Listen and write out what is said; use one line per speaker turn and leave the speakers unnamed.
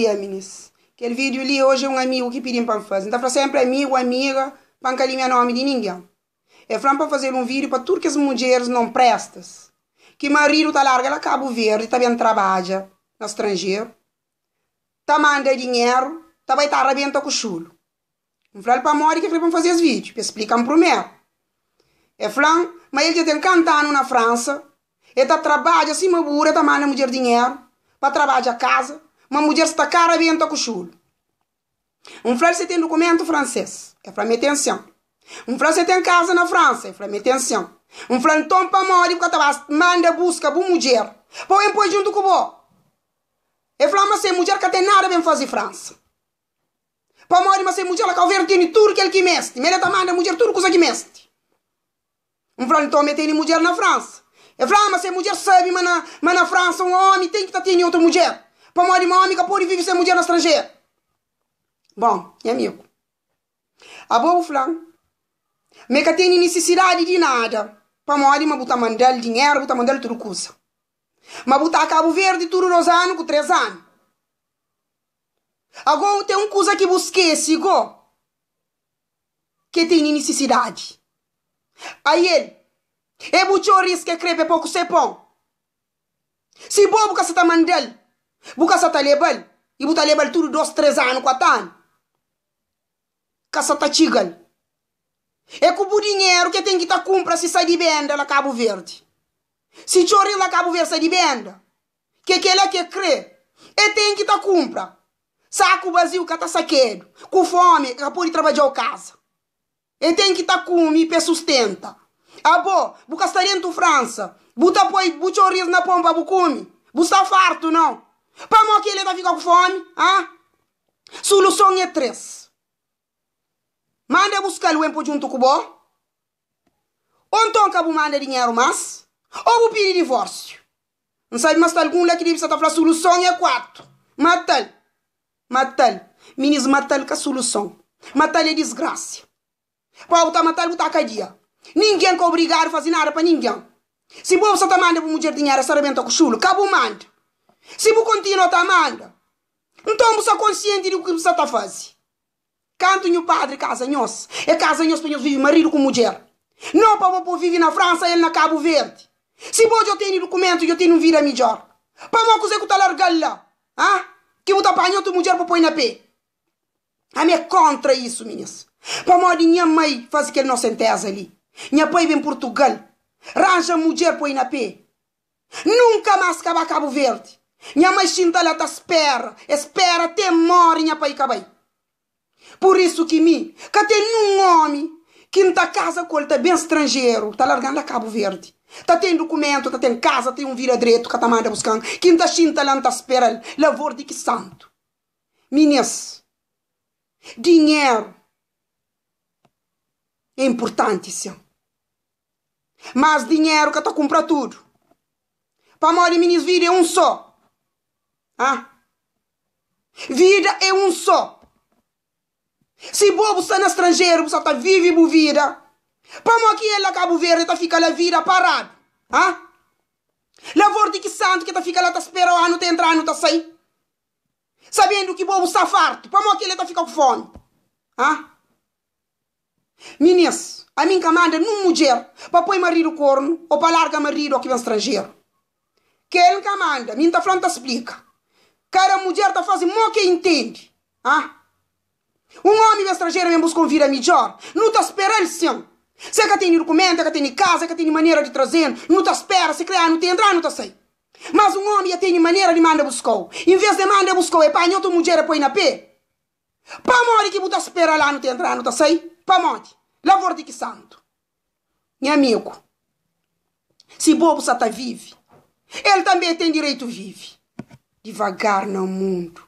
Dia minis. Kel vídeo li hoje é um amigo ki pidi-m pa N faze. N ta fla sempre amigo, amiga, pa N ka limia nomi di ninguém. E fla-m pa fazer um vídeo pa tudo kes mudjeres não prestas, ki marido ta larga la Cabo Verde, ta ben trabadja na stranjeru, ta manda dinheru, ta bai ta arrebenta ku xulu. N fla-l pamodi ki el kre pa N faze es vídeo, pa el splika-m primeru. E fla-m ma el dja ten kanta anu na Fransa, e ta trabadja sima buru, e ta manda mudjer dinheru pa trabadja kaza, ma mudjer sta ka rabenta ku xulu. N fla-l si e ten dukumentu fransês, e fla ma e ten sin. N fla-l si e ten kaza na Fransa, e fla ma e ten sin. N fla-l nton pamodi bu ka ta ba manda buska bu mudjer pa ben poi djuntu ku bo? E fla-m ma se mudjer ka ten nada ben faze Fransa. Pamodi ma se mudjer la Kau Verdi tene tudu kel ki meste, ma el ta manda mudjer tudu kuza ki meste. N fla-l, nton, ma el tene mudjer na Fransa. El fla, ma se mudjer sabe ma na, ma na Fransa un omi ten ki ta tene otu mudjer, pamodi ma omi ka pode vive sen mudjer na stranjeru. Bon, nha amigu, abo bu fla-m ma el ka tene nisisidadi di nada, pamodi ma bu ta manda-l dinheru, bu ta manda-l tudu kuza. Ma bu ta Kabu Verdi tudu dos anu ku tres anu. Ago ten un kuza ki bu skese go, ke tene nisisidadi. Aiel, e bu txoris ke kre pe po ku se pon. Si bo bu ka sa ta mandal, bu ka sa ta lebal, i bu ta lebal tudu dos, tres anu, kuatu anu, ka sa ta txigal. E ku bu dinheru ke ten ki ta kunpra si sa di benda la Kabu Verdi. Si txoris la Kabu Verdi sa di benda, Ke kela ke kre, e ten ki ta kunpra. Saku baziu ka ta sakedu. Ku fomi e ka pode trabadjau kaza. E ten ki ta kume pa e sustenta. Abo, bu ka sta dentu Fransa, bu ta poi bu txoris na pon pa bu kume? Bu sta fartu, nau? Pamo kela e ta fika ku fomi? Ha? Suluson e 3. Manda buska-l wen po djuntu ku bo, o nton ka bu manda dinheru mas, o bu pidi divorsiu. N sabe ma sta algun la ki debe sa ta fla suluson e 4. Mata-l. Mata-l. Minis mata-l ka suluson. Mata-l e disgrasia. Pa bu ta mata-l bu ta kadia. Ningen ka obrigadu faze nada pa ningen. Si bo bu sa ta manda bu mudjer dinheru e sa rebenta ku xulu, ka bu manda. Si bu kontinua ta manda, nton bu sa konsienti di ku ki bu sa ta faze. Kantu nhu padri kaza nhos, e kaza nhos pa nhos vivi maridu ku mudjer. No pa bo po vivi na Fransa, el na Kabu Verdi. Si bo djo teni dukumentu, djo teni un vida midjor. Pamo kuze ku ta largal la? Ha? Ki bu ta panha otu mudjer pa poi na pe? Ami é kontra isu, minis. Pamodi nha mai fazi kel nosenteza li. Nha pai ben Purtugal, ranja mudjer poi na pe. Nunka mas ka ba Kabu Verdi. Nha mai xinta la ta spera, e spera te mori nha pai ka bai. Pur isu ki mi ka ten nun omi ki N ta kaza ku el ta ben stranjeru, ta largan la Kabu Verdi. Ta ten dukumentu, ta ten kaza, ten un vida dretu, ka ta manda buskan, ki N ta xinta la N ta speral, lavor di ki santu. Minis, dinheru é inpurtanti sin. Mas dinheru ka ta kunpra tudu. Pamodi minis vida é un só. Ah. Vida é un só. Si bo bu sta na stranjeru bu sa ta vivi bu vida, pamo ki el la Kabu Verdi ta fika la vida paradu? Ah. Lavor di ki santu ki ta fika la ta spera anu ta entra anu ta sai? Sabendu ki bo bu sta fartu, pamo ki el ta fika ku fomi? Ah. Minis, ami N ka manda nun mudjer pa poi maridu kornu ô pa larga maridu ô ki ben stranjeru. Kel N ka manda, mi N ta fla, N ta splika. Kada mudjer ta faze mo ki e intende. Ah! Un omi ben stranjeru ben buska un vida midjor, nu ta spera-l sin. Se ka tene dukumentu, e ka tene kaza, e ka tene manera di traze-nu, nu ta spera, si kre anu ta entra, anu ta sai. Mas un omi ya tene manera di manda buska-u. Inves di e manda buska-u, e panha otu mudjer e poi na pe. Pamodi ki bu ta spera la nu ta entra nu ta sai? Pamodi? Lavor di ki santu? Nha amigu, si bo bu sa ta vive, el tanbe ten direitu vive. Divagar na mundu.